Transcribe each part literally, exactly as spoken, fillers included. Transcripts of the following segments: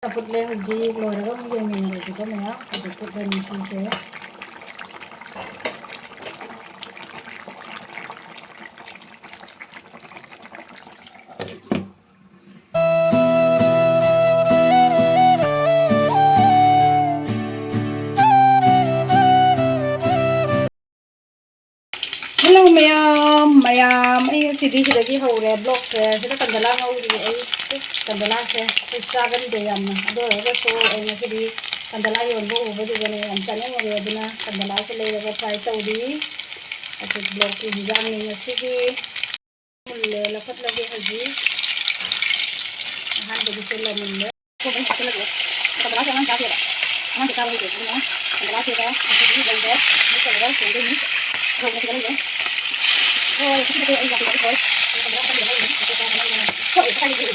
ꯐꯨꯠꯂꯦ꯫ ꯍꯧꯖꯤꯛ ꯂꯣꯏꯔꯒ ꯑꯃꯨꯛ ꯌꯦꯡꯃꯤꯟꯅꯔꯁꯤꯀꯣ ꯃꯌꯥꯝ꯫ ꯍꯧꯖꯤꯛ ꯐꯨꯠꯂꯅꯤ ꯁꯤꯁꯦ꯫ Hello ꯃꯌꯥꯝ, ꯃꯌꯥꯝ, ꯑꯩ ꯉꯁꯤꯗꯤ ꯁꯤꯗꯒꯤ ꯍꯧꯔꯦ vlogꯁꯦ꯫ ꯁꯤꯗ ꯀꯟꯗꯂꯥ ꯉꯧꯔꯤ ꯑꯩ꯫ ꯀꯟꯗꯂꯥꯁꯦ ꯑꯩ ꯆꯥꯒꯟꯗꯦ ꯌꯥꯝꯅ, ꯑꯗꯨ ꯑꯣꯏꯔꯒꯁꯨ ꯑꯩ ꯉꯁꯤꯗꯤ ꯀꯟꯗꯂꯥ ꯌꯣꯟꯕ ꯎꯕꯗꯨꯗꯅꯦ ꯌꯥꯝ ꯆꯥꯅꯤꯡꯉꯨꯔꯦ, ꯑꯗꯨꯅ ꯀꯟꯗꯂꯥꯁꯦ ꯂꯩꯔꯒ try ꯇꯧꯔꯤ꯫ ꯑꯗꯨ vlogꯀꯤ ꯍꯤꯟꯖꯥꯡꯅꯤ ꯉꯁꯤꯒꯤ꯫ ꯃꯨꯜꯂꯦ, ꯂꯧꯈꯠꯂꯒꯦ ꯍꯧꯖꯤꯛ꯫ ꯑꯍꯥꯟꯕꯒꯤ ꯇꯤꯜꯍꯧ ꯃꯨꯜꯂꯦ꯫ ꯀꯣꯕꯤ ꯍꯥꯞꯆꯤꯜꯂꯒꯦ꯫ ꯀꯟꯗꯂꯥꯁꯦ ꯑꯉꯥꯡ ꯆꯥꯗꯦꯕ꯫ ꯑꯉꯥꯡꯁꯦ ꯆꯥꯕ ꯍꯩꯇꯦ꯫ ꯑꯗꯨꯅ ꯀꯟꯗꯂꯥꯁꯤꯗ ꯉꯁꯤꯗꯤ ꯂꯩꯔꯦ꯫ ꯃꯤꯛꯁ ꯇꯧꯔꯒ ꯊꯣꯡꯗꯣꯏꯅꯤ꯫ ꯊꯣꯡꯕꯁꯤꯗ ꯂꯩꯔꯦ꯫ ꯍꯣꯏ, ꯁꯤꯗꯤ ꯑꯩ ꯌꯥꯝ ꯀꯨꯏꯅ ꯊꯣꯡꯉꯦ꯫ ꯀꯟꯗꯂꯥ ꯈꯔ ꯂꯩꯔꯦ꯫ ꯑꯇꯣꯞꯄ ꯑꯃ ꯂꯩꯔꯦ꯫ ꯊꯣꯛꯑꯦ, ꯊꯣꯛꯑꯦ꯫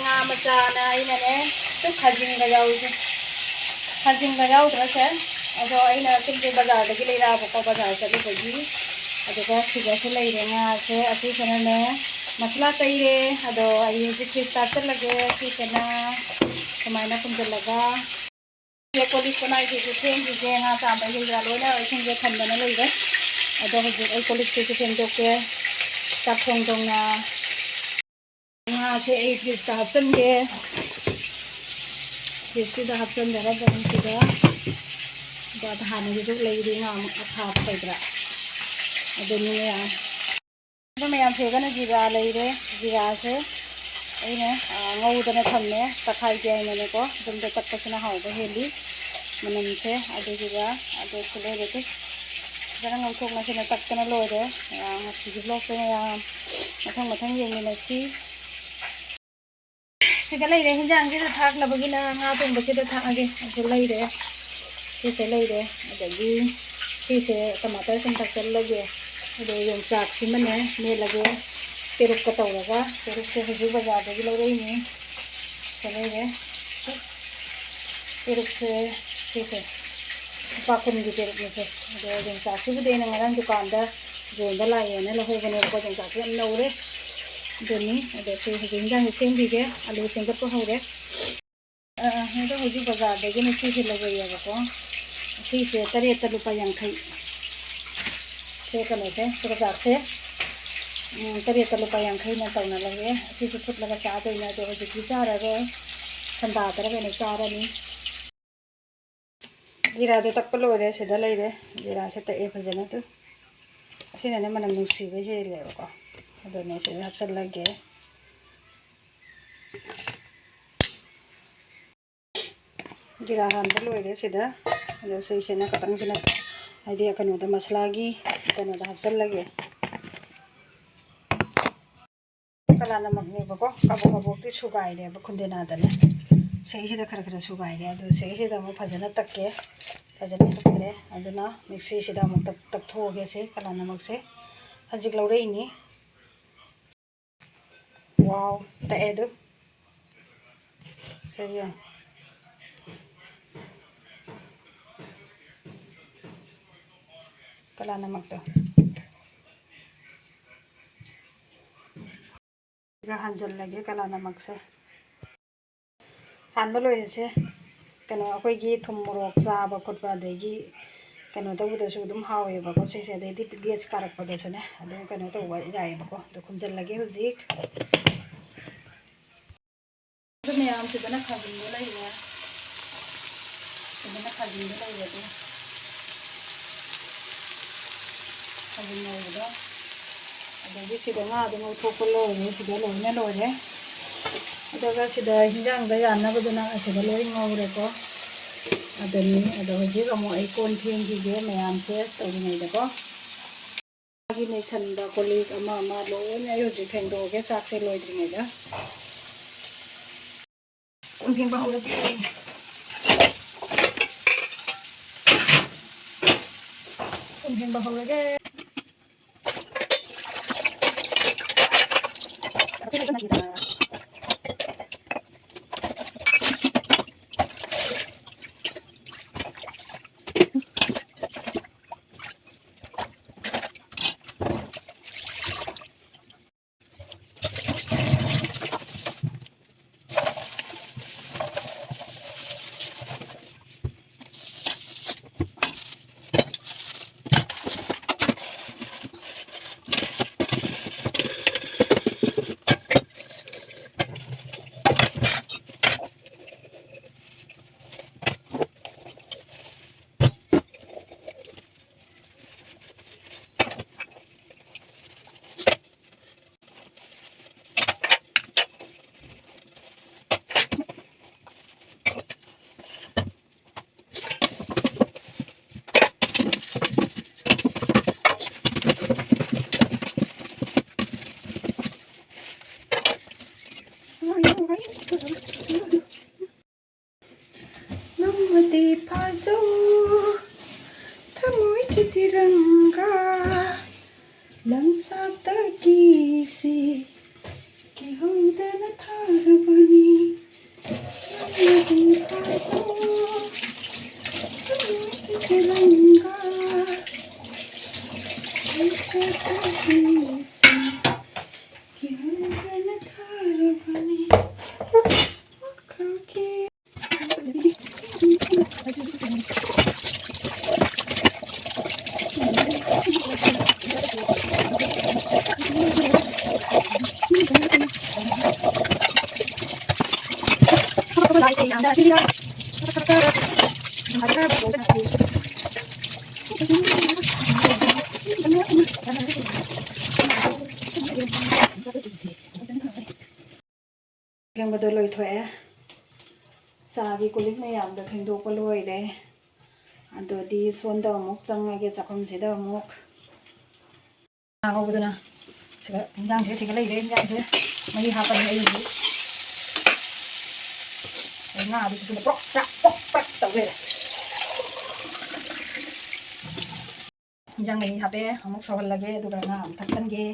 ꯉꯥ ꯃꯆꯥꯅ ꯑꯩꯅꯅꯦ, ꯁꯨꯝ ꯈꯥꯖꯤꯡꯒ ꯌꯥꯎꯏꯁꯦ꯫ ꯈꯥꯖꯤꯡꯒ ꯌꯥꯎꯗ꯭ꯔꯁꯦ꯫ ꯑꯗꯣ ꯑꯩꯅ ꯁꯨꯝꯁꯦ ꯕꯖꯥꯔꯗꯒꯤ ꯂꯩꯔꯛꯑꯕꯀꯣ, ꯕꯖꯥꯔ ꯆꯠꯂꯨꯕꯒꯤ꯫ ꯑꯗꯨꯒ ꯁꯤꯗꯁꯨ ꯂꯩꯔꯦ ꯉꯥꯁꯦ꯫ ꯑꯁꯤꯁꯤꯅꯅꯦ ꯃꯁꯂꯥ ꯇꯩꯔꯦ꯫ ꯑꯗꯣ ꯑꯩ ꯍꯧꯖꯤꯛ ꯐ꯭ꯔꯤꯖꯇ ꯍꯥꯞꯆꯜꯂꯒꯦ꯫ ꯁꯤꯁꯤꯅ ꯁꯨꯃꯥꯏꯅ ꯄꯨꯟꯁꯤꯜꯂꯒ꯫ ꯀꯣꯜ ꯂꯤꯛ ꯀꯣꯟꯅꯥꯏꯁꯤꯁꯨ ꯐꯦꯡꯈꯤꯒꯦ꯫ ꯉꯥ ꯆꯥꯝꯕ ꯀꯩꯀꯥ ꯂꯣꯏꯅ ꯏꯁꯤꯡꯁꯦ ꯊꯝꯗꯅ ꯂꯩꯔꯦ꯫ ꯑꯗꯣ ꯍꯧꯖꯤꯛ ꯑꯩ ꯀꯣꯜ ꯂꯤꯛꯁꯤꯁꯨ ꯐꯦꯡꯗꯣꯛꯀꯦ꯫ ꯆꯥꯛ ꯊꯣꯡ ꯊꯣꯡꯅ ꯉꯥꯁꯦ ꯑꯩ ꯐ꯭ꯔꯤꯖꯇ ꯍꯥꯞꯆꯤꯟꯒꯦ꯫ ꯐ꯭ꯔꯤꯖꯇꯨꯗ ꯍꯥꯞꯆꯤꯟꯖꯔꯒ ꯁꯤꯗ ꯍꯥꯟꯅꯒꯤꯁꯨ ꯂꯩꯔꯤ ꯉꯥ ꯑꯃ ꯑꯊꯥꯕ ꯀꯩꯗ꯭ꯔꯥ꯫ ꯑꯗꯨꯅꯤ ꯃꯌꯥꯝ꯫ ꯑꯗꯨ ꯃꯌꯥꯝ ꯁꯤꯗꯅ ꯖꯤꯔꯥ ꯂꯩꯔꯦ꯫ ꯖꯤꯔꯥꯁꯦ ꯑꯩꯅ, ꯑ, ꯉꯧꯗꯅ ꯊꯝꯃꯦ꯫ ꯇꯛꯈꯥꯏꯒꯦ ꯍꯥꯏꯅꯅꯦꯀꯣ꯫ ꯑꯗꯨꯝꯗ ꯇꯛꯄꯁꯤꯅ ꯍꯥꯎꯕ ꯍꯦꯜꯂꯤ ꯃꯅꯝꯁꯦ꯫ ꯑꯗꯨꯗꯨꯒ ꯑꯗꯨꯁꯨ ꯂꯣꯏꯔꯦ꯫ ꯐꯖꯅ ꯉꯧꯊꯣꯛꯅꯁꯤꯅ ꯇꯛꯇꯅ ꯂꯣꯏꯔꯦ꯫ ꯑ, ꯉꯁꯤꯒꯤ vlogꯁꯦ ꯃꯌꯥꯝ ꯃꯊꯪ ꯃꯊꯪ ꯌꯦꯡꯃꯤꯟꯅꯁꯤ꯫ ꯁꯤꯗ ꯂꯩꯔꯦ, ꯍꯤꯟꯖꯥꯡꯁꯤꯗ ꯊꯥꯛꯅꯕꯒꯤꯅ ꯉꯥ ꯊꯣꯡꯕꯁꯤꯗ ꯊꯥꯛꯑꯒꯦ꯫ ꯑꯗꯨ ꯂꯩꯔꯦ, ꯁꯤꯁꯦ ꯂꯩꯔꯦ꯫ ꯑꯗꯒꯤ ꯁꯤꯁꯦ ꯇꯃꯥꯇꯔ ꯁꯨꯝ ꯊꯥꯛꯆꯜꯂꯒꯦ꯫ ꯑꯗꯣ ꯌꯣꯡꯆꯥꯛꯁꯤꯃꯅꯦ ꯃꯦꯠꯂꯒꯦ, ꯄꯦꯔꯨꯛꯀ ꯇꯧꯔꯒ꯫ ꯄꯦꯔꯨꯛꯁꯦ ꯍꯧꯖꯤꯛ ꯕꯖꯥꯔꯗꯒꯤ ꯂꯧꯔꯛꯏꯅꯤ꯫ ꯁꯤꯗ ꯂꯩꯔꯦ꯫ ꯄꯦꯔꯨꯛꯁꯦ, ꯁꯤꯁꯦ ꯂꯨꯄꯥ ꯀꯨꯟꯒꯤ ꯄꯦꯔꯨꯛꯅꯤꯁꯦ꯫ ꯑꯗꯣ ꯌꯣꯡꯆꯥꯛꯁꯤꯕꯨꯗꯤ ꯑꯩꯅ ꯉꯔꯥꯡ ꯗꯨꯀꯥꯟꯗ ꯌꯣꯟꯕ ꯂꯥꯛꯑꯦꯅ ꯂꯧꯍꯧꯕꯅꯦꯕꯀꯣ꯫ ꯌꯣꯡꯆꯥꯛꯁꯦ ꯌꯥꯝ ꯅꯧꯔꯦ꯫ ꯑꯗꯨꯅꯤ꯫ ꯑꯗꯣ ꯁꯤ ꯍꯧꯖꯤꯛ ꯍꯤꯟꯖꯥꯡꯁꯦ ꯁꯦꯝꯈꯤꯒꯦ꯫ ꯑꯂꯨ ꯁꯦꯝꯒꯠꯄ ꯍꯧꯔꯦ꯫ ꯑꯗꯣ ꯍꯧꯖꯤꯛ ꯕꯖꯥꯔꯗꯒꯤꯅꯦ ꯁꯤꯁꯦ ꯂꯧꯔꯛꯑꯦꯕꯀꯣ꯫ ꯁꯤꯁꯦ ꯇꯔꯦꯠꯇ ꯂꯨꯄꯥ ꯌꯥꯡꯈꯩ꯫ ꯁꯦ ꯀꯩꯅꯣꯁꯦ, ꯆꯨꯖꯥꯛꯁꯦ, ꯎꯝ, ꯇꯔꯦꯠꯇ ꯂꯨꯄꯥ ꯌꯥꯡꯈꯩꯅ ꯇꯧꯅ ꯂꯧꯔꯛꯑꯦ꯫ ꯑꯁꯤꯁꯨ ꯐꯨꯠꯂꯒ ꯆꯥꯗꯣꯏꯅꯦ, ꯑꯗꯣ ꯍꯧꯖꯤꯛꯇꯤ ꯆꯥꯔꯔꯣꯏ, ꯊꯟꯗꯥꯗꯔ ꯀꯩꯅꯣ ꯆꯥꯔꯅꯤ꯫ ꯖꯤꯔꯥꯗꯣ ꯇꯛꯄ ꯂꯣꯏꯔꯦ, ꯁꯤꯗ ꯂꯩꯔꯦ꯫ ꯖꯤꯔꯥꯁꯦ ꯇꯛꯑꯦ ꯐꯖꯅ ꯑꯗꯨꯝ꯫ ꯑꯁꯤꯅꯅꯦ ꯃꯅꯝ ꯅꯨꯡꯁꯤꯕ ꯍꯦꯜꯂꯦꯕꯀꯣ꯫ ꯑꯗꯨꯅꯦ ꯁꯤꯗ ꯍꯥꯞꯆꯜꯂꯒꯦ꯫ ꯖꯤꯔꯥ ꯍꯥꯟꯕ ꯂꯣꯏꯔꯦ ꯁꯤꯗ꯫ ꯑꯗꯣ ꯁꯤꯁꯤꯅ ꯈꯇꯪꯁꯤꯅ ꯍꯥꯏꯗꯤ ꯀꯩꯅꯣꯗ ꯃꯁꯂꯥꯒꯤ ꯀꯩꯅꯣꯗ ꯍꯥꯞꯆꯜꯂꯒꯦ꯫ ꯀꯂꯥ ꯅꯃꯛꯅꯦꯕꯀꯣ, ꯀꯕꯣꯛ ꯀꯕꯣꯛꯇꯤ ꯁꯨꯒꯥꯏꯔꯦꯕ ꯈꯨꯟꯗꯦꯅꯥꯗꯅꯦ꯫ ꯁꯤꯁꯤꯗ ꯈꯔ ꯈꯔ ꯁꯨꯒꯥꯏꯔꯦ꯫ ꯑꯗꯨ ꯁꯤꯁꯤꯗ ꯑꯃꯨꯛ ꯐꯖꯅ ꯇꯛꯀꯦ꯫ ꯐꯖꯅ ꯇꯛꯈ꯭ꯔꯦ꯫ ꯑꯗꯨꯅ ꯃꯤꯛꯁꯤꯁꯤꯗ ꯑꯃꯨꯛ ꯇꯛ-, ꯇꯛꯊꯣꯛꯑꯒꯦ ꯁꯤ ꯀꯂꯥ ꯅꯃꯛꯁꯦ꯫ ꯍꯧꯖꯤꯛ ꯂꯧꯔꯛꯏꯅꯤ꯫ ꯋꯥꯎ, ꯇꯛꯑꯦ ꯑꯗꯨ꯫ ꯁꯦ ꯌꯦꯡꯉꯣ꯫ ꯀꯂꯥ ꯅꯃꯛꯇꯣ꯫ ꯁꯤꯒ ꯍꯥꯟꯖꯜꯂꯒꯦ ꯀꯂꯥ ꯅꯃꯛꯁꯦ꯫ ꯍꯥꯟꯕ ꯂꯣꯏꯔꯁꯦ꯫ ꯀꯩꯅꯣ, ꯑꯩꯈꯣꯏꯒꯤ ꯊꯨꯝ ꯃꯣꯔꯣꯛ ꯆꯥꯕ ꯈꯣꯠꯄ, ꯑꯗꯒꯤ ꯀꯩꯅꯣ ꯇꯧꯕꯗꯁꯨ ꯑꯗꯨꯝ ꯍꯥꯎꯋꯦꯕꯀꯣ ꯁꯤꯁꯦ, ꯑꯗꯩꯗꯤ ꯒꯦꯁ ꯀꯥꯔꯛꯄꯗꯁꯨꯅꯦ ꯑꯗꯨꯝ ꯀꯩꯅꯣ ꯇꯧꯕ ꯌꯥꯏꯌꯦꯕꯀꯣ꯫ ꯑꯗꯨ ꯈꯨꯝꯖꯤꯜꯂꯒꯦ ꯍꯧꯖꯤꯛ꯫ ꯑꯗꯨ ꯃꯌꯥꯝꯁꯤꯗꯅ ꯈꯥꯖꯤꯟꯕ ꯂꯩꯔꯦ꯫ ꯁꯤꯗꯅ ꯈꯥꯖꯤꯟꯕ ꯂꯩꯔꯦ ꯑꯗꯨ꯫ ꯈꯥꯖꯤꯟ ꯉꯧꯕꯗꯣ꯫ ꯑꯗꯒꯤ ꯁꯤꯗ ꯉꯥꯗꯣ ꯉꯧꯊꯣꯛꯄ ꯂꯣꯏꯔꯦ꯫ ꯁꯤꯗ ꯂꯣꯏꯅ ꯂꯣꯏꯔꯦ꯫ ꯑꯗꯨꯒ ꯁꯤꯗ ꯍꯤꯟꯖꯥꯡꯗ ꯌꯥꯟꯅꯕꯗꯨꯅ ꯑꯁꯤꯗ ꯂꯣꯏ ꯉꯧꯔꯦꯀꯣ꯫ ꯑꯗꯨꯅꯤ꯫ ꯑꯗꯣ ꯍꯧꯖꯤꯛ ꯑꯃꯨꯛ ꯑꯩ ꯀꯣꯟ ꯐꯦꯡꯈꯤꯒꯦ ꯃꯌꯥꯝꯁꯦ ꯇꯧꯔꯤꯉꯩꯗꯀꯣ꯫ ꯃꯥꯒꯤ ꯅꯩꯁꯟꯕ ꯀꯣꯜ ꯂꯤꯛ ꯑꯃ ꯑꯃ ꯂꯣꯏꯅ ꯑꯩ ꯍꯧꯖꯤꯛ ꯐꯦꯡꯗꯣꯛꯑꯒꯦ, ꯆꯥꯛꯁꯦ ꯂꯣꯏꯗ꯭ꯔꯤꯉꯩꯗ꯫ ꯀꯣꯟ ꯐꯦꯡꯕ ꯍꯧꯔꯒꯦ꯫ ꯀꯣꯟ ꯐꯦꯡꯕ ꯍꯧꯔꯒꯦ꯫ ꯅꯝꯃꯗꯤ ꯐꯥꯖꯧ ꯊꯃꯣꯏꯒꯤ ꯇꯤꯔꯪꯒꯥ, ꯂꯪꯆꯥꯛꯇꯒꯤꯁꯤ ꯀꯤꯍꯧꯗꯅ ꯊꯥꯔꯕꯅꯤ꯫ ꯅꯝꯃꯗꯤ ꯐꯥꯖꯧ ꯊꯃꯣꯏꯒꯤ ꯇꯤꯔꯪꯒꯥ, ꯂꯪꯆꯥꯛꯇꯒꯤꯁꯤ ꯀꯤꯍꯧꯗꯅ ꯊꯥꯔꯕꯅꯤ꯫ ꯋꯥꯈꯜꯒꯤ ꯐꯦꯡꯕꯗꯣ ꯂꯣꯏꯊꯣꯛꯑꯦ꯫ ꯆꯥꯒꯤ ꯀꯣꯜ ꯂꯤꯛ ꯃꯌꯥꯝꯗꯣ ꯐꯦꯡꯗꯣꯛꯄ ꯂꯣꯏꯔꯦ꯫ ꯑꯗꯨꯗꯤ ꯁꯣꯝꯗ ꯑꯃꯨꯛ ꯆꯪꯉꯒꯦ, ꯆꯥꯛꯈꯨꯝꯁꯤꯗ ꯑꯃꯨꯛ꯫ ꯉꯥ ꯉꯧꯕꯗꯨꯅ ꯁꯤꯗ, ꯏꯟꯖꯥꯡꯁꯦ ꯁꯤꯗ ꯂꯩꯔꯦ꯫ ꯏꯟꯖꯥꯡꯁꯦ ꯃꯍꯤ ꯍꯥꯞꯄꯅꯤ ꯑꯩ ꯍꯧꯖꯤꯛ꯫ ꯑꯩ ꯉꯥꯗꯨꯁꯨ ꯁꯤꯗ ꯄ꯭ꯔꯣꯛ ꯄ꯭ꯔꯥꯛ ꯄ꯭ꯔꯣꯛ ꯄ꯭ꯔꯥꯛ ꯇꯧ ꯂꯩꯔꯦ꯫ ꯏꯟꯖꯥꯡ ꯃꯍꯤ ꯍꯥꯞꯄꯦ, ꯑꯃꯨꯛ ꯁꯧꯍꯜꯂꯒꯦ, ꯑꯗꯨꯒ ꯉꯥ ꯑꯃꯨꯛ ꯊꯥꯛꯆꯟꯒꯦ꯫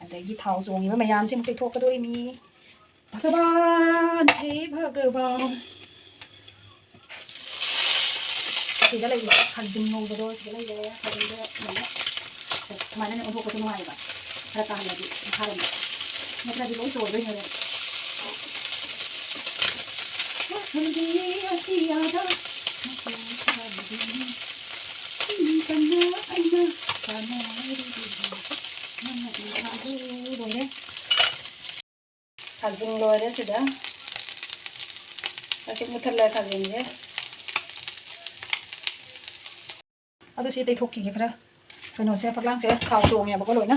ꯑꯗꯒꯤ ꯊꯥꯎ ꯆꯣꯡꯉꯤꯕ ꯃꯌꯥꯝꯁꯦ ꯑꯃꯨꯛ ꯇꯩꯊꯣꯛꯀꯗꯣꯔꯤꯃꯤ꯫ ꯚꯒꯕꯥꯟ, ꯍꯦ ꯚꯒꯕꯥꯟ꯫ ꯁꯤꯗ ꯂꯩꯕ ꯈꯥꯖꯤꯡ ꯉꯧꯕꯗꯣ ꯁꯤꯗ ꯂꯩꯔꯦ꯫ ꯈꯥꯖꯤꯡꯗꯣ ꯁꯨꯃꯥꯏꯅ, ꯁꯨꯃꯥꯏꯅꯅꯦ ꯑꯣꯟꯊꯣꯛꯄꯁꯨ ꯅꯨꯡꯉꯥꯏꯌꯦꯕ, ꯈꯔ ꯀꯥꯍꯜꯂꯗꯤ ꯃꯈꯥꯔꯣꯝꯗ, ꯅꯠꯇ꯭ꯔꯗꯤ ꯂꯣꯏ ꯆꯣꯏꯗꯣꯏꯅꯦꯕ꯫ ꯋꯥꯈꯜꯒꯤ ꯑꯇꯤꯌꯥꯗ ꯃꯆꯨ ꯁꯥꯕꯤꯗꯨꯅꯤ꯫ ꯏꯪ ꯇꯞꯅ ꯑꯩꯅ ꯁꯥꯟꯅꯔꯤꯕꯗꯨ ꯅꯪꯅꯗꯤ ꯊꯥꯖꯔꯣꯏ꯫ ꯂꯣꯏꯔꯦ꯫ ꯈꯥꯖꯤꯡ ꯂꯣꯏꯔꯦ ꯁꯤꯗ꯫ ꯑꯁꯤ ꯃꯨꯊꯠꯂꯦ ꯈꯥꯖꯤꯡꯁꯦ꯫ ꯑꯗꯨ ꯁꯤ ꯇꯩꯊꯣꯛꯈꯤꯒꯦ ꯈꯔ꯫ ꯀꯩꯅꯣꯁꯦ, ꯐꯛꯂꯥꯡꯁꯦ ꯊꯥꯎ ꯆꯣꯡꯉꯦꯕꯀꯣ ꯂꯣꯏꯅ꯫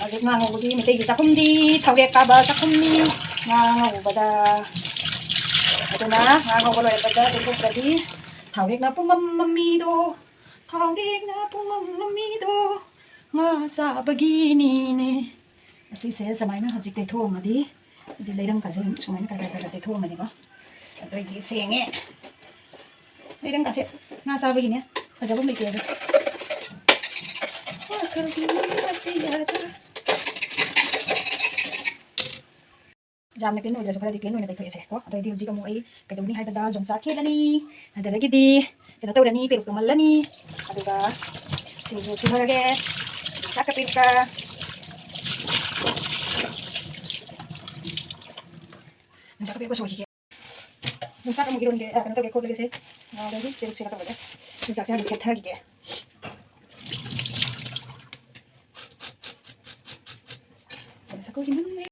ꯑꯗꯨ ꯉꯥ ꯉꯧꯕꯒꯤ ꯃꯩꯇꯩꯒꯤ ꯆꯥꯛꯈꯨꯝꯗꯤ ꯊꯥꯎꯔꯦꯛ ꯀꯥꯕ ꯆꯥꯛꯈꯨꯝꯅꯤ꯫ ꯉꯥ ꯉꯧꯕꯗ꯫ ꯑꯗꯨꯅ ꯉꯥ ꯉꯧꯕ ꯂꯣꯏꯔꯛꯄꯗ ꯇꯩꯊꯣꯛꯇ꯭ꯔꯗꯤ ꯊꯥꯎꯔꯦꯛꯅ ꯄꯨꯝꯃꯝ ꯃꯝꯃꯤꯗꯣ꯫ ꯊꯥꯎꯔꯦꯛꯅ ꯄꯨꯝꯃꯝ ꯃꯝꯃꯤꯗꯣ ꯉꯥ ꯆꯥꯕꯒꯤꯅꯤꯅꯦ꯫ ꯑꯁꯤꯁꯦ ꯁꯨꯃꯥꯏꯅ ꯍꯧꯖꯤꯛ ꯇꯩꯊꯣꯛꯑꯝꯃꯗꯤ ꯑꯗꯨ ꯂꯩꯔꯝ ꯀꯥꯁꯦ ꯑꯗꯨꯝ ꯁꯨꯃꯥꯏꯅ ꯈꯔ ꯈꯔ ꯈꯔ ꯈꯔ ꯇꯩꯊꯣꯛꯑꯝꯃꯅꯤꯀꯣ꯫ ꯑꯗꯨꯑꯣꯏꯗꯤ ꯁꯦꯡꯉꯦ꯫ ꯂꯩꯔꯝ ꯀꯥꯁꯦ ꯉꯥ ꯆꯥꯕꯒꯤꯅꯦ꯫ ꯐꯖꯕ ꯑꯃ ꯂꯩꯇꯦ ꯑꯗꯣ꯫ ꯋꯥꯈꯜꯒꯤ ꯃꯤꯅꯗꯤ ꯌꯥꯗ꯫ ꯌꯥꯝꯅ ꯀ꯭ꯂꯤꯟ ꯑꯣꯏꯗ꯭ꯔꯁꯨ ꯈꯔꯗꯤ ꯀ꯭ꯂꯤꯟ ꯑꯣꯏꯅ ꯇꯩꯊꯣꯛꯑꯦꯁꯦ ꯀꯣ꯫ ꯑꯗꯩꯗꯤ ꯍꯧꯖꯤꯛ ꯑꯃꯨꯛ ꯑꯩ ꯀꯩꯗꯧꯅꯤ ꯍꯥꯏꯕꯗ ꯌꯣꯡꯆꯥꯛ ꯈꯦꯠꯂꯅꯤ꯫ ꯑꯗꯨꯗꯒꯤꯗꯤ ꯀꯩꯅꯣ ꯇꯧꯔꯅꯤ, ꯄꯦꯔꯨꯛ ꯇꯨꯝꯍꯜꯂꯅꯤ꯫ ꯑꯗꯨꯒ ꯁꯤꯡꯖꯨ ꯁꯨꯊꯔꯒꯦ꯫ ꯌꯣꯡꯆꯥꯛꯀ ꯄꯦꯔꯨꯛꯀ꯫ ꯌꯣꯡꯆꯥꯛꯀ ꯄꯦꯔꯨꯛꯀ ꯁꯣꯏꯈꯤꯒꯦ꯫ ꯌꯣꯡꯆꯥꯛ ꯑꯃꯨꯛ ꯏꯔꯣꯟꯒꯦ, ꯑ, ꯀꯩꯅꯣ ꯇꯧꯒꯦ ꯈꯣꯠꯂꯒꯦꯁꯦ꯫ ꯉꯥꯎꯔꯗꯤ ꯄꯦꯔꯨꯛꯁꯦ ꯀꯩꯅꯣ ꯇꯧꯔꯒꯦ꯫ ꯌꯣꯡꯆꯥꯛꯁꯦ ꯍꯥꯟꯅ ꯈꯦꯠꯊꯈꯤꯒꯦ꯫ ꯁꯛꯀꯨ ꯍꯤꯡꯍꯟꯅꯤꯡꯉꯦ꯫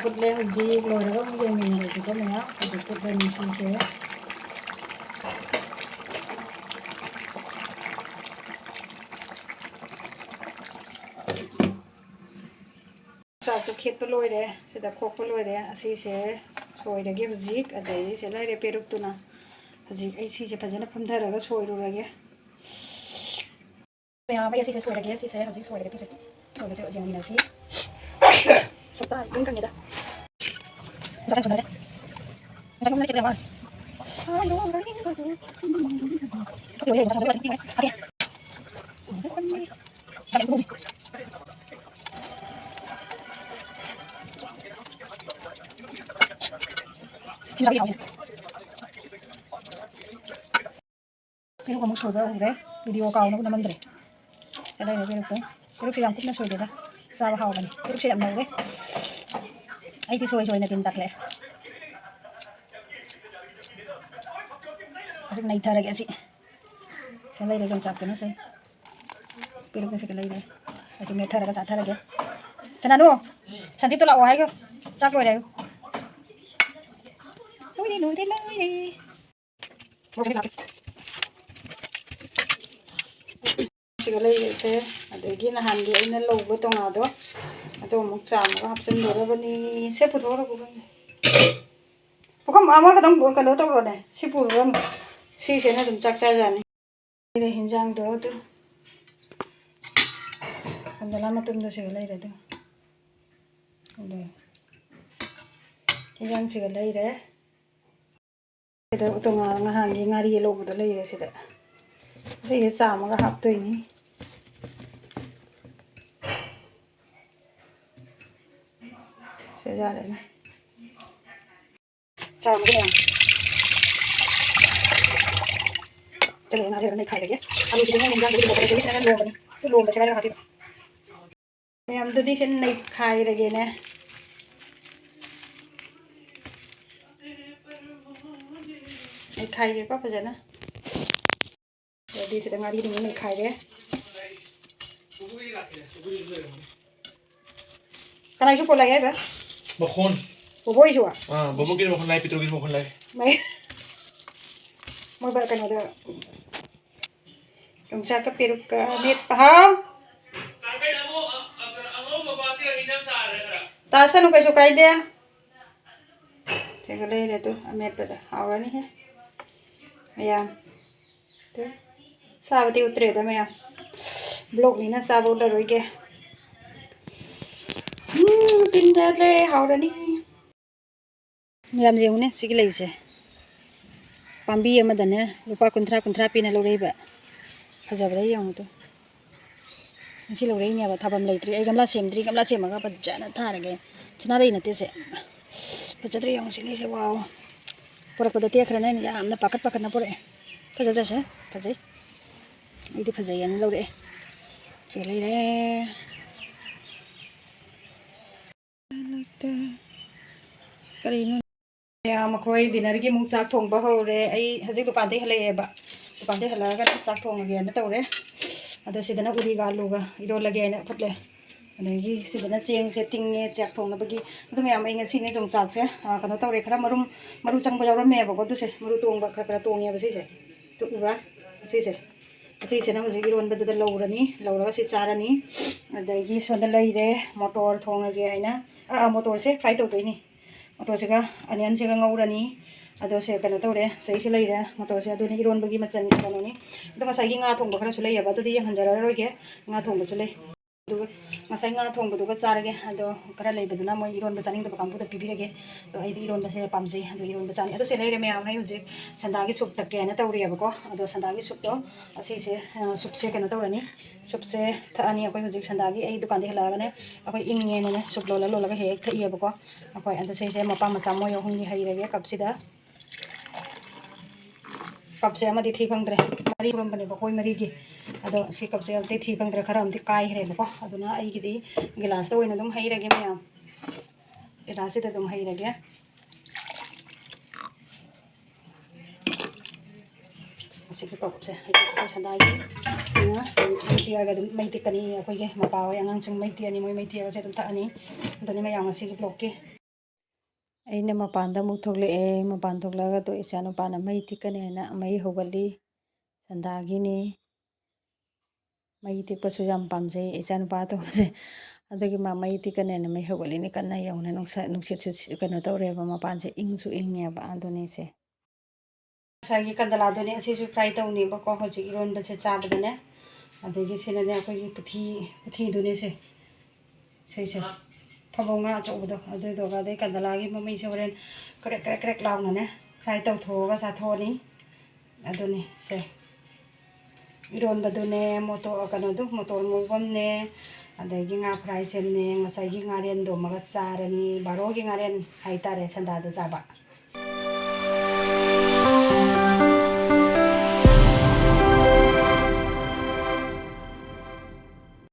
ꯐꯨꯠꯂꯦ꯫ ꯍꯧꯖꯤꯛ ꯂꯣꯏꯔꯒ ꯑꯃꯨꯛ ꯌꯦꯡꯃꯤꯟꯅꯔꯁꯤꯀꯣ ꯃꯌꯥꯝ꯫ ꯍꯧꯖꯤꯛ ꯐꯨꯠꯂꯦ ꯃꯤꯁꯤꯁꯦ꯫ ꯆꯥꯛꯇꯣ ꯈꯦꯠꯄ ꯂꯣꯏꯔꯦ꯫ ꯁꯤꯗ ꯈꯣꯛꯄ ꯂꯣꯏꯔꯦ꯫ ꯑꯁꯤꯁꯦ ꯁꯣꯏꯔꯒꯦ ꯍꯧꯖꯤꯛ꯫ ꯑꯗꯩ ꯁꯤ ꯂꯩꯔꯦ ꯄꯦꯔꯨꯛꯇꯨꯅ꯫ ꯍꯧꯖꯤꯛ ꯑꯩ ꯁꯤꯁꯦ ꯐꯖꯅ ꯐꯝꯊꯔꯒ ꯁꯣꯏꯔꯨꯔꯒꯦ꯫ ꯃꯌꯥꯝ ꯑꯩ ꯑꯁꯤꯁꯦ ꯁꯣꯏꯔꯒꯦ꯫ ꯁꯤꯁꯦ ꯍꯧꯖꯤꯛ ꯁꯣꯏꯔꯒꯦ꯫ ꯇꯨꯁꯦ ꯁꯣꯏꯕꯁꯦ ꯌꯦꯡꯃꯤꯟꯅꯁꯤ꯫ ꯁꯨꯛꯇ ꯏꯀꯪ ꯀꯪꯉꯦꯗ꯫ ꯉꯁꯥꯏ ꯁꯣꯏꯔꯦ꯫ ꯉꯁꯥꯏ ꯁꯣꯏꯔꯦ꯫ ꯑꯁ, ꯂꯣꯏꯔꯦ꯫ ꯉꯁꯥꯏ ꯁꯣꯏꯔꯦ꯫ ꯑꯣꯀꯦ꯫ ꯄꯦꯔꯨꯛ ꯑꯃꯨꯛ ꯁꯣꯏꯕ ꯍꯧꯔꯦ꯫ ꯚꯤꯗꯤꯑꯣ ꯀꯥꯎꯅꯕ ꯅꯝꯃꯝꯗ꯭ꯔꯦ꯫ ꯆꯠꯂꯦ ꯄꯦꯔꯨꯛꯇꯣ꯫ ꯄꯦꯔꯨꯛꯁꯦ ꯌꯥꯝ ꯀꯨꯞꯅ ꯁꯣꯏꯗꯦꯗ꯫ ꯆꯥꯕ ꯍꯥꯎꯕꯅꯤ꯫ ꯄꯦꯔꯨꯛꯁꯦ ꯌꯥꯝ ꯅꯧꯔꯦ꯫ ꯑꯩꯗꯤ ꯁꯣꯏ ꯁꯣꯏꯅ ꯇꯤꯟ ꯇꯥꯛꯂꯛꯑꯦ꯫ ꯑꯁꯨꯛ ꯅꯩꯊꯔꯒꯦ ꯑꯁꯤ꯫ ꯁꯤ ꯂꯩꯔꯦ ꯌꯣꯡꯆꯥꯛꯇꯨꯅ ꯁꯦ꯫ ꯄꯦꯔꯨꯛꯅ ꯁꯤꯗ ꯂꯩꯔꯦ꯫ ꯑꯁꯤ ꯃꯦꯠꯊꯔꯒ ꯆꯥꯊꯔꯒꯦ꯫ ꯁꯅꯥꯅꯨ, ꯁꯟꯗꯤꯞꯇꯣ ꯂꯥꯛꯑꯣ ꯍꯥꯏꯌꯨ꯫ ꯆꯥꯛ ꯂꯣꯏꯔꯦ ꯍꯥꯏꯌꯨ꯫ ꯂꯣꯏꯔꯦ, ꯂꯣꯏꯔꯦ꯫ ꯁꯤꯒ ꯂꯩꯔꯦꯁꯦ꯫ ꯑꯗꯒꯤ ꯅꯍꯥꯟꯒꯤ ꯑꯩꯅ ꯂꯧꯕ ꯇꯣꯉꯥꯗꯣ, ꯑꯗꯨ ꯑꯃꯨꯛ ꯆꯥꯝꯃꯒ ꯍꯥꯞꯆꯤꯟꯗꯧꯔꯕꯅꯤ꯫ ꯁꯦ, ꯄꯨꯊꯣꯛꯎꯔꯣ, ꯄꯨꯈꯝ꯫ ꯄꯨꯈꯝ ꯑꯃꯈꯛꯇꯪ ꯀꯩꯅꯣ ꯇꯧꯔꯣꯅꯦ꯫ ꯁꯤ ꯄꯨꯔꯨꯔꯅꯨ꯫ ꯁꯤꯁꯦꯅ ꯑꯗꯨꯝ ꯆꯥꯛ ꯆꯥ ꯌꯥꯅꯤ꯫ ꯁꯤꯅ ꯍꯤꯟꯖꯥꯡꯗꯣ ꯑꯗꯨ꯫ ꯀꯟꯗꯂꯥ ꯃꯇꯨꯝꯗꯣ ꯁꯤꯒ ꯂꯩꯔꯦ ꯑꯗꯨ꯫ ꯑꯗꯨ ꯍꯤꯟꯖꯥꯡꯁꯤꯒ ꯂꯩꯔꯦ꯫ ꯁꯤꯗ ꯇꯣꯉꯥꯟ ꯅꯍꯥꯟꯒꯤ ꯉꯥꯔꯤ ꯂꯧꯕꯗꯣ ꯂꯩꯔꯦ ꯁꯤꯗ꯫ ꯁꯤꯁꯦ ꯆꯥꯝꯃꯒ ꯍꯥꯞꯇꯣꯏꯅꯤ꯫ ꯁꯤ ꯌꯥꯔꯦꯅꯦ꯫ ꯆꯥꯝꯃꯒ ꯃꯌꯥꯝ꯫ ꯇꯦꯜꯍꯧ ꯉꯥꯔꯤꯒ ꯅꯩꯈꯥꯏꯔꯒꯦ꯫ ꯑꯂꯨꯁꯤꯗꯤ ꯍꯣꯔꯦꯟ ꯏꯟꯖꯥꯡꯗ ꯂꯣꯝꯕꯅꯤ꯫ ꯂꯣꯝꯕꯁꯦ ꯍꯥꯏꯔꯒ ꯍꯥꯞꯄꯤꯕ꯫ ꯃꯌꯥꯝꯗꯨꯗꯤ ꯁꯤ ꯅꯩꯈꯥꯏꯔꯒꯦꯅꯦ꯫ ꯅꯩꯈꯥꯏꯒꯦꯀꯣ ꯐꯖꯅ꯫ ꯑꯗꯨꯗꯤ ꯁꯤꯗ ꯉꯥꯔꯤꯗꯨꯃ ꯅꯩꯈꯥꯏꯔꯦ꯫ ꯀꯅꯥꯒꯤ ꯐꯣꯟ ꯂꯥꯛꯑꯦ ꯍꯥꯏꯕ? ꯃꯈꯣꯟ꯫ ꯕꯣꯕꯣꯏꯁꯨ? ꯑꯥ, ꯕꯣꯕꯣꯒꯤ ꯃꯈꯣꯟ ꯂꯥꯛꯑꯦ, ꯄꯤꯇ꯭ꯔꯨꯒꯤ ꯃꯈꯣꯟ ꯂꯥꯛꯑꯦ꯫ ꯃꯩ-, ꯃꯣꯏ ꯕ-, ꯀꯩꯅꯣꯗ, ꯌꯣꯡꯆꯥꯛꯀ ꯄꯦꯔꯨꯛꯀ ꯃꯦꯠꯄ꯫ ꯍꯥꯎ? ꯇꯥꯁꯅꯨ, ꯀꯩꯁꯨ ꯀꯥꯏꯗꯦ꯫ ꯁꯤꯒ ꯂꯩꯔꯦ ꯑꯗꯨ ꯑꯃꯦꯠꯄꯗ꯫ ꯍꯥꯎꯔꯅꯤꯍꯦ ꯃꯌꯥꯝ꯫ ꯇꯨ, ꯆꯥꯕꯗꯤ ꯎꯠꯇ꯭ꯔꯦꯗ ꯃꯌꯥꯝ꯫ ꯕ꯭ꯂꯣꯛꯅꯤꯅ ꯆꯥꯕ ꯎꯠꯂꯔꯣꯏꯒꯦ꯫ ꯎꯝ, ꯇꯤꯟ ꯆꯠꯂꯦ, ꯍꯥꯎꯔꯅꯤ꯫ ꯃꯌꯥꯝ ꯌꯦꯡꯉꯨꯅꯦ, ꯁꯤꯒꯤ ꯂꯩꯁꯦ꯫ ꯄꯥꯝꯕꯤ ꯑꯃꯗꯅꯦ ꯂꯨꯄꯥ ꯀꯨꯟꯊ꯭ꯔꯥ, ꯀꯨꯟꯊ꯭ꯔꯥ ꯄꯤꯅ ꯂꯧꯔꯛꯏꯕ꯫ ꯐꯖꯕ꯭ꯔꯥ ꯌꯦꯡꯉꯨ ꯇꯨ꯫ ꯉꯁꯤ ꯂꯧꯔꯛꯏꯅꯦꯕ, ꯊꯥꯐꯝ ꯂꯩꯇ꯭ꯔꯤ꯫ ꯑꯩ ꯒꯝꯂꯥ ꯁꯦꯝꯗ꯭ꯔꯤ, ꯒꯝꯂꯥ ꯁꯦꯝꯃꯒ ꯐꯖꯅ ꯊꯥꯔꯒꯦ꯫ ꯁꯅꯥꯔꯩ ꯅꯠꯇꯦ ꯁꯦ꯫ ꯐꯖꯗ꯭ꯔꯥ ꯌꯦꯡꯉꯨ ꯁꯤ ꯂꯩꯁꯦ, ꯋꯥꯎ꯫ ꯄꯨꯔꯛꯄꯗ ꯇꯦꯛꯈ꯭ꯔꯦꯅꯦ, ꯑꯩꯅ ꯌꯥꯝꯅ ꯄꯥꯈꯠ ꯄꯥꯈꯠꯅ ꯄꯨꯔꯛꯑꯦ꯫ ꯐꯖꯗ꯭ꯔꯥ ꯁꯦ? ꯐꯖꯩ꯫ ꯑꯩꯗꯤ ꯐꯖꯩꯌꯦꯅ ꯂꯧꯔꯛꯑꯦ꯫ ꯁꯤ ꯂꯩꯔꯦ꯫ ꯀꯔꯤꯅꯣ? ꯃꯌꯥꯝ, ꯃꯈꯣꯏ dinnerꯒꯤ ꯑꯃꯨꯛ ꯆꯥꯛ ꯊꯣꯡꯕ ꯍꯧꯔꯦ꯫ ꯑꯩ ꯍꯧꯖꯤꯛ ꯗꯨꯀꯥꯟꯗꯩ ꯍꯜꯂꯛꯑꯦꯕ꯫ ꯗꯨꯀꯥꯟꯗꯩ ꯍꯜꯂꯛꯑꯒ ꯆꯥꯛ ꯊꯣꯡꯉꯒꯦꯅ ꯇꯧꯔꯦ꯫ ꯑꯗꯣ ꯁꯤꯗꯅ ꯎꯔꯤꯒ ꯑꯂꯨꯒ ꯏꯔꯣꯜꯂꯒꯦꯅ ꯐꯨꯠꯂꯦ꯫ ꯑꯗꯒꯤ ꯁꯤꯗꯅ ꯆꯦꯡꯁꯦ ꯇꯤꯡꯉꯦ ꯆꯥꯛ ꯊꯣꯡꯅꯕꯒꯤ꯫ ꯑꯗꯨ ꯃꯌꯥꯝ, ꯑꯩ ꯉꯁꯤꯅꯦ ꯌꯣꯡꯆꯥꯛꯁꯦ, ꯑ, ꯀꯩꯅꯣ ꯇꯧꯔꯦ, ꯈꯔ ꯃꯔꯨꯝ, ꯃꯔꯨ ꯆꯪꯕ ꯌꯥꯎꯔꯝꯃꯦꯕꯀꯣ꯫ ꯑꯗꯨꯁꯦ ꯃꯔꯨ ꯇꯣꯡꯕ ꯈꯔ ꯈꯔ ꯇꯣꯡꯉꯦꯕ ꯁꯤꯁꯦ꯫ ꯑꯗꯨ ꯎꯕ꯭ꯔꯥ? ꯁꯤꯁꯦ, ꯑꯁꯤꯁꯤꯅ ꯍꯧꯖꯤꯛ ꯏꯔꯣꯟꯕꯗꯨꯗ ꯂꯧꯔꯅꯤ, ꯂꯧꯔꯒ ꯁꯤ ꯆꯥꯔꯅꯤ꯫ ꯑꯗꯒꯤ ꯁꯣꯝꯗ ꯂꯩꯔꯦ, ꯃꯣꯇꯣꯔ ꯊꯣꯡꯉꯒꯦ ꯍꯥꯏꯅ, ꯑꯥ, ꯑꯥ, ꯃꯣꯇꯣꯔꯁꯦ ꯐ꯭ꯔꯥꯏ ꯇꯧꯗꯣꯏꯅꯤ꯫ ꯃꯣꯇꯣꯔꯁꯤꯒ ꯑꯅꯤꯌꯟꯁꯤꯒ ꯉꯧꯔꯅꯤ꯫ ꯑꯗꯣ ꯁꯦ ꯀꯩꯅꯣ ꯇꯧꯔꯦ, ꯁꯤꯁꯦ ꯂꯩꯔꯦ, ꯃꯣꯇꯣꯔꯁꯦ꯫ ꯑꯗꯨꯅꯤ ꯏꯔꯣꯟꯕꯒꯤ ꯃꯆꯜ ꯀꯩꯅꯣꯅꯤ꯫ ꯑꯗꯣ ꯉꯁꯥꯏꯒꯤ ꯉꯥ ꯊꯣꯡꯕ ꯈꯔꯁꯨ ꯂꯩꯌꯦꯕ, ꯑꯗꯨꯗꯤ ꯌꯦꯡꯍꯟꯖꯔꯔꯣꯏꯒꯦ꯫ ꯉꯥ ꯊꯣꯡꯕꯁꯨ ꯂꯩ꯫ ꯑꯗꯨꯒ ꯉꯁꯥꯏ ꯉꯥ ꯊꯣꯡꯕꯗꯨꯒ ꯆꯥꯔꯒꯦ꯫ ꯑꯗꯣ ꯈꯔ ꯂꯩꯕꯗꯨꯅ ꯃꯣꯏ ꯏꯔꯣꯟꯕ ꯆꯥꯅꯤꯡꯗꯕ ꯀꯥꯡꯕꯨꯗ ꯄꯤꯕꯤꯔꯒꯦ꯫ ꯑꯗꯣ ꯑꯩꯗꯤ ꯏꯔꯣꯟꯕꯁꯦ ꯄꯥꯝꯖꯩ, ꯑꯗꯣ ꯏꯔꯣꯟꯕ ꯆꯥꯅꯤ꯫ ꯑꯗꯣ ꯁꯤ ꯂꯩꯔꯦ ꯃꯌꯥꯝ, ꯑꯩ ꯍꯧꯖꯤꯛ ꯁꯟꯗꯥꯒꯤ ꯁꯨꯞ ꯇꯛꯀꯦ ꯍꯥꯏꯅ ꯇꯧꯔꯤꯑꯕꯀꯣ꯫ ꯑꯗꯣ ꯁꯟꯗꯥꯒꯤ ꯁꯨꯞꯇꯣ, ꯑꯁꯤꯁꯦ, ꯑ, ꯁꯨꯞꯁꯦ ꯀꯩꯅꯣ ꯇꯧꯔꯅꯤ꯫ ꯁꯨꯞꯁꯦ ꯊꯛꯑꯅꯤ꯫ ꯑꯩꯈꯣꯏ ꯍꯧꯖꯤꯛ ꯁꯟꯗꯥꯒꯤ, ꯑꯩ ꯗꯨꯀꯥꯟꯗꯒꯤ ꯍꯜꯂꯛꯑꯒꯅꯦ, ꯑꯩꯈꯣꯏ ꯏꯪꯉꯦꯅꯅꯦ ꯁꯨꯞ ꯂꯣꯜꯂ ꯂꯣꯜꯂꯒ ꯍꯦꯛ ꯍꯦꯛ ꯊꯛꯏꯑꯕꯀꯣ꯫ ꯑꯩꯈꯣꯏ ꯑꯗꯣ ꯁꯤꯁꯦ ꯃꯄꯥ ꯃꯆꯥ ꯃꯣꯏ ꯑꯍꯨꯝꯒꯤ ꯍꯩꯔꯒꯦ ꯀꯞꯁꯤꯗ꯫ ꯀꯞꯁꯦ ꯑꯃꯗꯤ ꯊꯤ ꯐꯪꯗ꯭ꯔꯦ, ꯃꯔꯤ ꯄꯨꯔꯝꯕꯅꯦꯕ ꯑꯩꯈꯣꯏ ꯃꯔꯤꯒꯤ꯫ ꯑꯗꯣ ꯁꯤ ꯀꯞꯁꯦ ꯑꯃꯗꯤ ꯊꯤ ꯐꯪꯗ꯭ꯔꯦ, ꯈꯔ ꯑꯃꯗꯤ ꯀꯥꯏꯈ꯭ꯔꯦꯕꯀꯣ꯫ ꯑꯗꯨꯅ ꯑꯩꯒꯤꯗꯤ ꯒꯤꯂꯥꯁꯇ ꯑꯣꯏꯅ ꯑꯗꯨꯝ ꯍꯩꯔꯒꯦ ꯃꯌꯥꯝ, ꯒꯤꯂꯥꯁꯁꯤꯗ ꯑꯗꯨꯝ ꯍꯩꯔꯒꯦ꯫ ꯑꯁꯤꯒꯤ ꯀꯞꯁꯦ ꯑꯩꯈꯣꯏ ꯁꯟꯗꯥꯒꯤ, ꯑꯗꯨꯅ ꯃꯩ ꯇꯤꯛꯑꯒ ꯑꯗꯨꯝ ꯃꯩ ꯇꯤꯛꯀꯅꯤ꯫ ꯑꯩꯈꯣꯏꯒꯤ ꯃꯄꯥ ꯍꯣꯏ ꯑꯉꯥꯡꯁꯤꯡ ꯃꯩ ꯇꯤꯛꯑꯅꯤ, ꯃꯣꯏ ꯃꯩ ꯇꯤꯛꯑꯒꯁꯦ ꯑꯗꯨꯝ ꯊꯛꯑꯅꯤ꯫ ꯑꯗꯨꯅꯤ ꯃꯌꯥꯝ ꯉꯁꯤꯒꯤ ꯕ꯭ꯂꯣꯛꯀꯤ꯫ ꯑꯩꯅ ꯃꯄꯥꯟꯗ ꯑꯃꯨꯛ ꯊꯣꯛꯂꯛꯑꯦ꯫ ꯃꯄꯥꯟ ꯊꯣꯛꯂꯛꯑꯒ ꯇꯣ ꯏꯆꯥꯅꯨꯄꯥꯅ ꯃꯩ ꯇꯤꯛꯀꯅꯦꯅ ꯃꯩ ꯍꯧꯒꯠꯂꯤ꯫ ꯁꯟꯗꯥꯒꯤꯅꯤ꯫ ꯃꯩ ꯇꯤꯛꯄꯁꯨ ꯌꯥꯝ ꯄꯥꯝꯖꯩ ꯏꯆꯥꯅꯨꯄꯥ ꯑꯇꯣꯝꯕꯁꯦ꯫ ꯑꯗꯨꯒꯤ ꯃꯥ ꯃꯩ ꯇꯤꯛꯀꯅꯦꯅ ꯃꯩ ꯍꯧꯒꯠꯂꯤꯅꯤ ꯀꯟꯅ꯫ ꯌꯦꯡꯉꯨꯅꯦ, ꯅꯨꯡꯁꯥ, ꯅꯨꯡꯁꯤꯠꯁꯨ ꯁꯤ-, ꯀꯩꯅꯣ ꯇꯧꯔꯦꯕ, ꯃꯄꯥꯟꯁꯦ ꯏꯪꯁꯨ ꯏꯪꯉꯦꯕ꯫ ꯑꯗꯨꯅꯤꯁꯦ꯫ ꯉꯁꯥꯏꯒꯤ ꯀꯟꯗꯂꯥꯗꯨꯅꯦ, ꯑꯁꯤꯁꯨ ꯐ꯭ꯔꯥꯏ ꯇꯧꯅꯦꯕꯀꯣ ꯍꯧꯖꯤꯛ ꯏꯔꯣꯟꯕꯁꯦ ꯆꯥꯕꯗꯅꯦ꯫ ꯑꯗꯒꯤ ꯁꯤꯅꯅꯦ ꯑꯩꯈꯣꯏꯒꯤ ꯄꯨꯊꯤ, ꯄꯨꯊꯤꯗꯨꯅꯦ ꯁꯦ꯫ ꯁꯤꯁꯦ꯫ ꯐꯕꯧ ꯉꯥ ꯑꯆꯧꯕꯗꯣ ꯑꯗꯨꯗꯨꯒ, ꯑꯗꯩ ꯀꯟꯗꯂꯥꯒꯤ ꯃꯃꯩꯁꯦ ꯍꯣꯔꯦꯟ ꯀ꯭ꯔꯦꯛ ꯀ꯭ꯔꯦꯛ ꯀ꯭ꯔꯦꯛ ꯂꯥꯎꯅꯅꯦ ꯐ꯭ꯔꯥꯏ ꯇꯧꯊꯣꯛꯑꯒ ꯆꯥꯊꯣꯛꯑꯅꯤ꯫ ꯑꯗꯨꯅꯤ ꯁꯦ꯫ ꯏꯔꯣꯟꯕꯗꯨꯅꯦ, ꯃꯣꯇꯣꯔ, ꯀꯩꯅꯣꯗꯨ, ꯃꯣꯇꯣꯔ ꯉꯧꯕꯝꯅꯦ, ꯑꯗꯒꯤ ꯉꯥ ꯐ꯭ꯔꯥꯏ ꯁꯦꯝꯅꯦ, ꯉꯁꯥꯏꯒꯤ ꯉꯥꯔꯦꯟꯗꯣ ꯑꯃꯒ ꯆꯥꯔꯅꯤ꯫ ꯕꯥꯔꯣꯒꯤ ꯉꯥꯔꯦꯟ ꯍꯥꯏꯇꯥꯔꯦ ꯁꯟꯗꯥꯗ ꯆꯥꯕ꯫